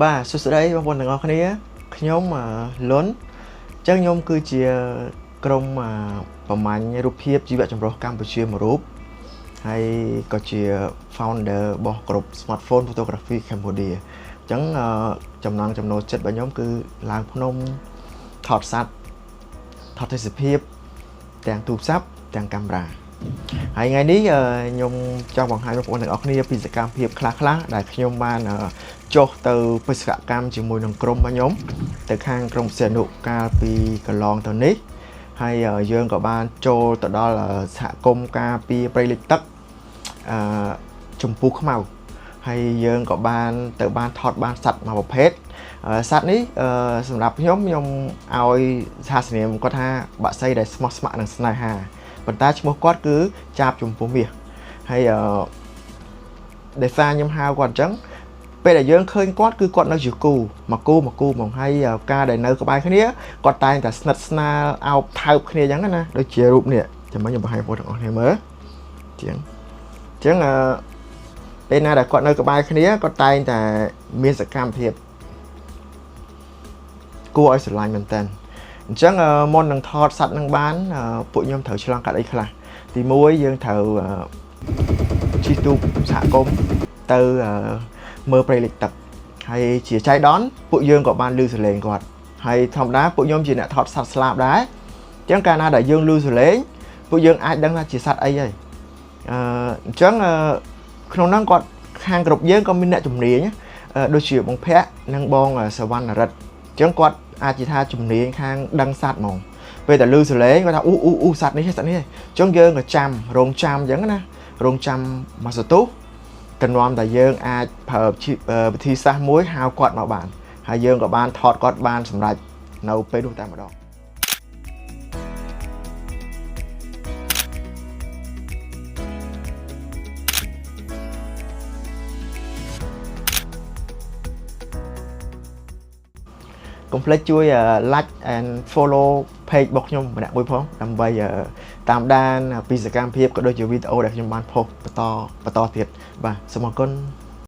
បាទសួស្តីបងប្អូនទាំងអស់គ្នាខ្ញុំលុនអញ្ចឹងខ្ញុំគឺជាក្រុមប្រមាញ់រូបភាពជីវៈចម្រុះកម្ពុជាមួយរូបហើយក៏ជា founder របស់ក្រុម Smartphone Photography Cambodia អញ្ចឹងចំណង់ចំណូលចិត្តរបស់ខ្ញុំគឺឡើងភ្នំថតសត្វថតទេសភាពទាំងទូរស័ព្ទទាំងកាមេរ៉ាហើយថ្ងៃនេះខ្ញុំចង់បង្ហាញបងប្អូនទាំងអស់គ្នាពីសកម្មភាពខ្លះៗដែលខ្ញុំបានចុះទៅបេសកកម្មជាមួយនឹងក្រុមរបស់ខ្ញុំទៅខាងក្រុមសេនុកាលពីកន្លងទៅនេះហើយយើងក៏បានចូលទៅដល់សហគមន៍ការពារព្រៃលិចទឹកអឺចំពោះខ្មៅហើយយើងក៏បានទៅបានថតបានសត្វមួយប្រភេទសត្វនេះសម្រាប់ខ្ញុំខ្ញុំឲ្យសាសនាមគាត់ថាបាក់សីដែលស្មោះស្ម័គ្រនឹងស្នេហាប៉ុន្តែឈ្មោះគាត់គឺចាបចំពោះមាសហើយអឺដោយសារខ្ញុំហៅគាត់អញ្ចឹងពេលដែលយើងឃើញគាត់គឺគាត់នៅជាគូមកគូមកគូហ្មងហើយការដែលនៅក្បែរគ្នាគាត់តែងតែស្និទ្ធស្នាលអោបថើបគ្នាអញ្ចឹងណាដូចជារូបនេះចាំខ្ញុំបង្ហាញបងប្អូនទាំងអស់គ្នាមើលជាងអញ្ចឹងអឺពេលណាដែលគាត់នៅក្បែរគ្នាគាត់តែងតែមានសកម្មភាពគួរឲ្យស្រឡាញ់មែនតើអញ្ចឹងមុននឹងថតសត្វនឹងបានពួកខ្ញុំត្រូវឆ្លងកាត់អីខ្លះទី1យើងត្រូវជិះទូកសហគមន៍ទៅមើលព្រៃលិចទឹកហើយជាចៃដន្យពួកយើងក៏បានឮសំឡេងគាត់ហើយធម្មតាពួកខ្ញុំជាអ្នកថតសត្វស្លាបដែរអញ្ចឹងកាលណាដែលយើងឮសំឡេងពួកយើងអាចដឹងថាជាសត្វអីហើយអញ្ចឹងក្នុងហ្នឹងគាត់ខាងក្រុមយើងក៏មានអ្នកជំនាញដូចជាបងភ័ក្រនិងបងសវណ្ណរិទ្ធអញ្ចឹងគាត់អាចជាថាជំនាញខាងដឹងសត្វហ្មងពេលតែឮសំឡេងគាត់ថាអ៊ូអ៊ូអ៊ូសត្វនេះសត្វនេះអញ្ចឹងយើងក៏ចាំរងចាំអញ្ចឹងណារងចាំមួយសន្ទុះទម្រាំតែយើងអាចប្រើវិធីសាស្ត្រមួយហៅគាត់មកបានហើយយើងក៏បានថតគាត់បានសម្រេចនៅពេលនោះតែម្ដងកុំភ្លេចជួយ like and follow page របស់ខ្ញុំម្នាក់មួយផងដើម្បីតាមដានពីសកម្មភាពក៏ដូចជាវីដេអូដែលខ្ញុំបានផុសបន្តបន្តទៀតបាទសូមអរគុណ។